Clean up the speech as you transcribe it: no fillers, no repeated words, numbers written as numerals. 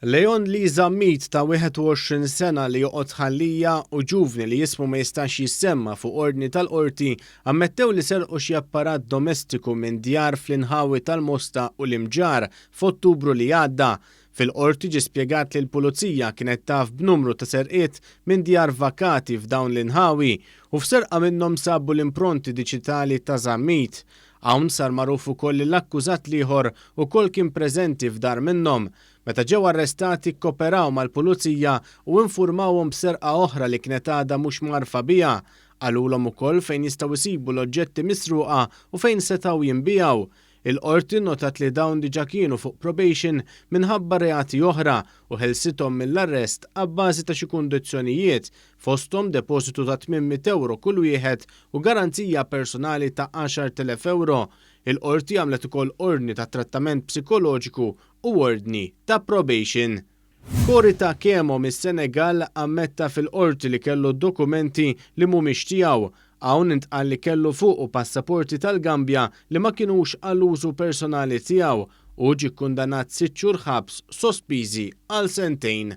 Leon Lee Zammit ta' 21 sena li joqgħod Ħal Lija u ġuvni li ismu ma jistax jissemma fuq ordni tal-Qorti ammettew li serqu xi apparat domestiku minn djar fl-inħawi tal-Mosta u l-Imġarr f'Ottubru li għadda. Fil-Qorti ġie spjegat li l-Pulizija kienet taf b'numru ta' serqiet minn djar vakati f'dawn l-inħawi u f'serqa minnhom sabu l-impronti diġitali ta' Zammit. Hawn sar magħruf ukoll li l-akkużat l-ieħor ukoll kien preżenti f'dar minnhom. Meta ġew arrestati kkoperaw mal-pulizija u infurmawhom b'serqa oħra li kienet għadha mhux mgħarrfa biha. Qalulhom ukoll fejn jistgħu jsibu l-oġġetti misruqa u fejn setgħu jinbiegħu. Il-Qorti nnotat li dawn diġà kienu fuq probation minħabba reati oħra u ħelsithom mill-arrest abbażi ta' xi kundizzjonijiet, fosthom depożitu ta' 800 ewro kull wieħed u garanzija personali ta' 10,000 ewro. Il-Qorti għamlet ukoll ordni ta' trattament psikoloġiku u ordni ta' probation. Korita Kemo mis-Senegal ammetta fil-Qorti li kellu dokumenti li mhumiex tiegħu. Hawn intqal li kellu fuqu passaporti tal-Gambja li ma kinux għall-użu personali tiegħu. Hu ġie kkundannat sitt xhur ħabs sospiżi għal sentejn.